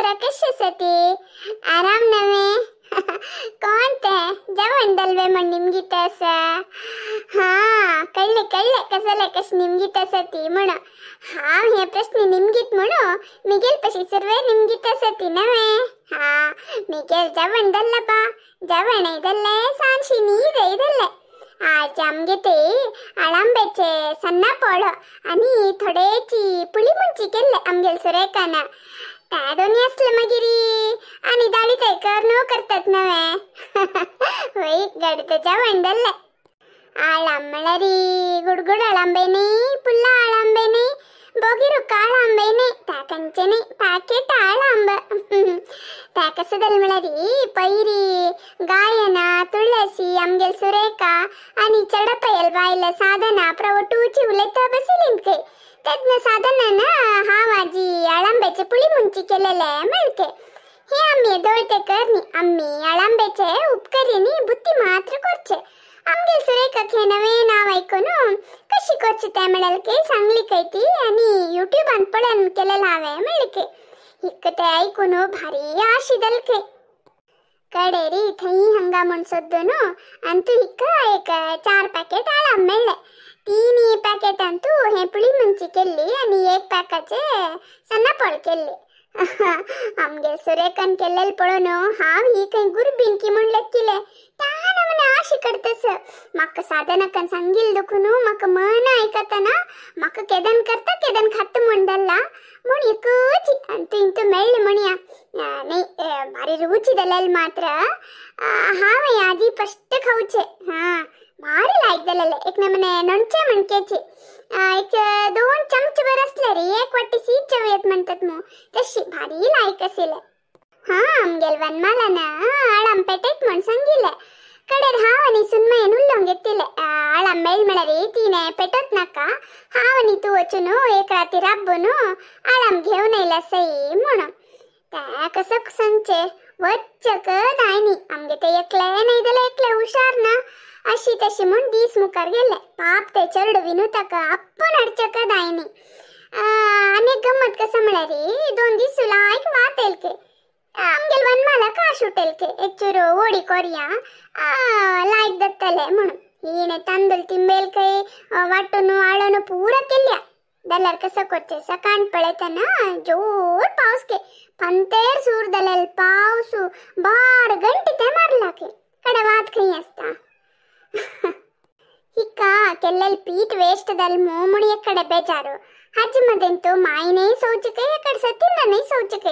पोरा कशी आसा ती आराम नवे कोण ते जेवण दलवे म्हण निमगीत आसा हा कळ्ळे कळ्ळे कसले कश निमगीत आसा ती म्हण हांव हे प्रश्न निमगीत म्हणू मिगेल पशी सर्वे निमगीत आसा ती नवे हा मिगेल जेवण दल्ल बा जेवण दल्ले सांजशी न्हीदय दल्ले आज आमगे ते आळंबेचे सन्ना पोळ आणि थोडेची पुळी मुंची केल्ले आमगेल सुरेखान त्या दोन्ही असले मागीर आणि दाळी ते कर न्हू करतात नवे वय गडत जेवण दल्ले आळाम म्हळ्यार गुडगुड आळंबे न्ही पुल्ला आळंबे न्ही बोगिरू काळांबे न्ही ताकंचे न्ही पॅकेट आळांब त्या कसं जालें म्हळ्यार पयरी गायना तुळसी आमगेल सुरेखा आनी चडपयल बायल साधना प्रवटूची उलयता बशिल्लीं खंय तेन्ना साधनान हांव आजी आळंब्याचे पुळी मुंची केलेले म्हणके हे आमी दोळते कर न्ही आमी आळंब्याचे उपकरी न्ही बुद्धी मात्र करचे आमगेल सुरेखाक हे नवें नांव आयकून कशी करची तें म्हणल्यार की सांगली खंय ती आनी युट्यूबान पळोवन केलेलें हांवें म्हणलें की हिक ते आयकून भारी आशी जाली खंय कडेरी थंय हांगा म्हूण सोदून आनी तूं हिका एक 4 पॅकेट आळाम मेळ्ळे 3 पॅकेटान तूं हे पुळी मुंची केल्ली आनी 1 पॅकाचे सन्नापोळ केल्ली आमगेल सुरेखान केल्लें पळोवन हांव ही खंय गुरबीन की म्हूण लेखिलें त्या नमूने आशी करतस म्हाका साधनाकान सांगील दुखून म्हाका मन आयकतना म्हाका केदन करता केदन खात म्हूण दल्ला म्हूण एकूच अंतू इंतू मेळ्ळें म्हणया न्ही भारी रुची जालेलें मात्र हांवें आदी फस्ट खावचें हां भारी लायक जालेलें एक नमूने नोणचें म्हणकेची एक 2 चमचे बर असले रे एक वाटी शीत चवयत म्हणतात मू तशी भारी लायक आशिल्लें हां आमगेल वनमालान आळाम पेटयत म्हूण सांगिल्लें कडेर हांव आनी सुनमयेन उलोवंक घेतिल्लें आळाम मेळ म्हळ्यार तिणें पेटत नाका हांव आनी तूं वचून एक राती राबून आळाम घेवन येयला सई म्हणून त्या कसं सांगचें वच्चक जाय न्ही आमगे ते एकलें न्हय जाल्यार एकलें हुशार ना अशी तशी म्हूण दीस मुखार गेले पाप ते चेडू विनूताक आपूण हाडचेक जाय न्ही आनी गम्मत कसं म्हळ्यार 2 दीस लायक वात येयले आमगेल वनमाला काश उठेलके एक चुरो ओडी कोरया लायक जातले म्हणून हिणें तांदूळ तिंबेल खंय वांटून आळून पुरा केल्या जाल्यार कसं करचें सकाळ पळयतना जोर पावस के पंतेर सूर जालेल पावस 12 घंटे ते मारला खंय कडे वात खंय आसता हिका केल्लेल पीठ वेस्ट जालें मू म्हूण एक कडेन बेजारू हाजे मदें मायनय सोवचें एकडे सतीनानय सोवचें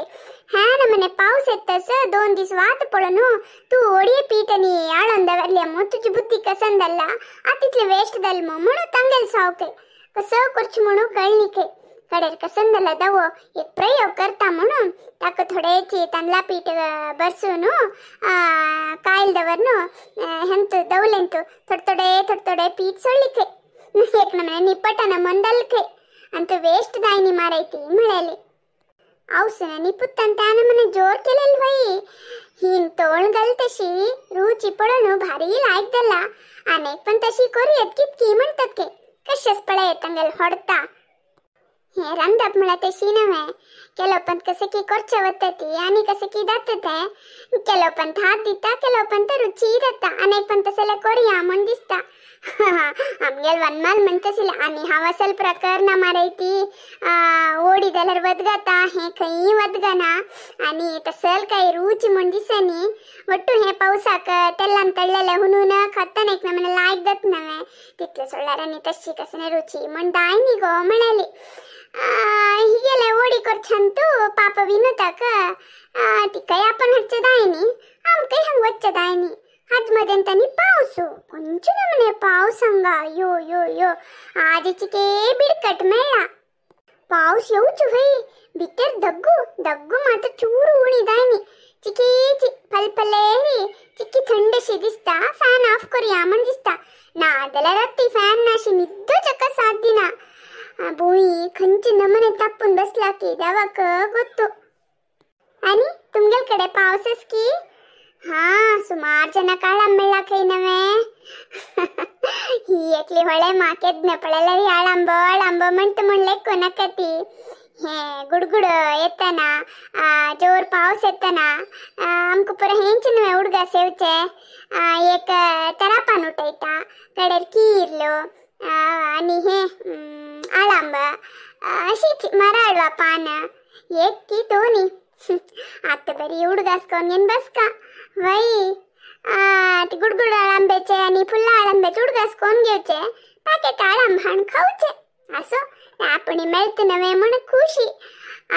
ह्या नमने पावस येतस 2 दीस वात पळोवन तूं ओडये पीठ आनी आळोन दवरल्या मू तुजी बुद्धी कसन जाल्ला आतां तितलें वेस्ट जालें मू म्हणून तांगेल सावकें कसं करचें म्हणून कळ्ळी खंय कडेर कसन जाल्यार दवो एक प्रयोग करता म्हणून ताका थोडेची तांदळा पीठ बरसून कायल दवरून हेंत दवलेंत थोडे थोडे थोडे थोडे पीठ सोडली खंय एक नमने निपटान मंदल खंय आनी तो वेस्ट जाय न्ही मारायती म्हळेली आवसून निपुत्तान त्या नमने जोर केलेली वय हीन तोण घाल तशी रुची पळोवन भारी लायक जाला आनी पण तशी करूयात कितकी म्हणतात के कशेंच पळयत तांगेल होडता हे रांदप म्हळ्यार तशी नव्हे केलो पण कसं की करचें वता ती आनी कसं की जाता तें केलो पण हात दिता केलो पण रुची जाता आनी पण तसलें करुया म्हूण दिसता आमगेल वनमाल म्हणटा आशिल्लें आनी हांव असल प्रकार ना मारयती ओडी जाल्यार वदगाता हें खंयी वदगना आनी तसल काय रुची म्हूण दिसनी वट्टू हें पावसाक तेलान तळ्ळेलें हुनून खातना एक नमूने लायक जाता नव्हे तितलें सोडल्यार आनी तशी कसली रुची म्हूण जाय न्ही गो म्हळेली हिगेले ओडी करछंतू पाप विनूताक तिकाय आपण हाडचें जाय न्ही आमकांय हांगा वचचें जाय न्ही हाज मदें तांणी पावस खंयचे नमूने पावस हांगा यो यो यो आजीची के बिडकट मेळ्ळा पावस येवचो हय भितर दग्गू दग्गू मात्र चूर उणी जाय न्ही चिकी फलफले चिकी थंडशी दिसता फॅन ऑफ करुया म्हूण दिसता ना जाल्यार राती फॅन नाशी न्हिद्दो चक्कर साथ दिना भूंय खंयचे नमूने तापून बसला की देवाक गोत्तू आनी तुमगेल कडेन पावसच की हा सुमार जनाक आळाम मेळ्ळा खंय नवें ही एकली होळे मा केदना पळयल्यार आळांबो आळांबो म्हणटा म्हूण लेखूं नाका ती हे गुडगुड येतना जोर पावस येतना आमकां पुरो हेंच न्हय उडगास येवचे. एक तरापान उठयता कडेर किर्लो आनी हे आळांब अशीच मराळवा पान एक की दोनी. आतां बरी उडगास करून घेवन बसका वय. ते गुडगुड आळंब्याचे आनी फुल्ला आळंब्याचे उडगास करून घेवचे, पाकेट आळंब हाडून खावचे. असो आपण मेळत नवे म्हण खुशी.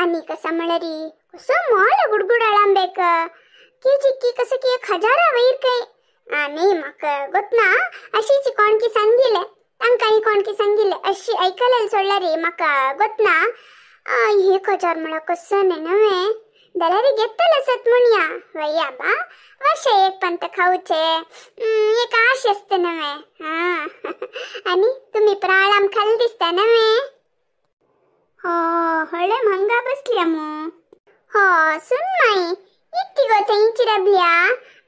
आनी कसा म्हणरी कसो मोल गुडगुड आळंबेक केजी की कसं की 1000 वयर काय. नाही म्हाका गोतना अशीच कोणकी सांगिले तांकां कोणकी सांगिले अशी ऐकलेल सोडला रे म्हाका गोतना. 1000 म्हळ्यार कसं न्ही नवे जाल्यार घेतले आसत म्हणया. वया बा वर्ष एक पंत खावचे एक आश आसता नवे. हां आनी तुमी प्राळाम खाल दिसता नवे. हो हळे मंगा बसल्या मू. हो सुन माई इतकी गो थंयची रबल्या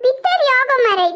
भितर यो गो मरे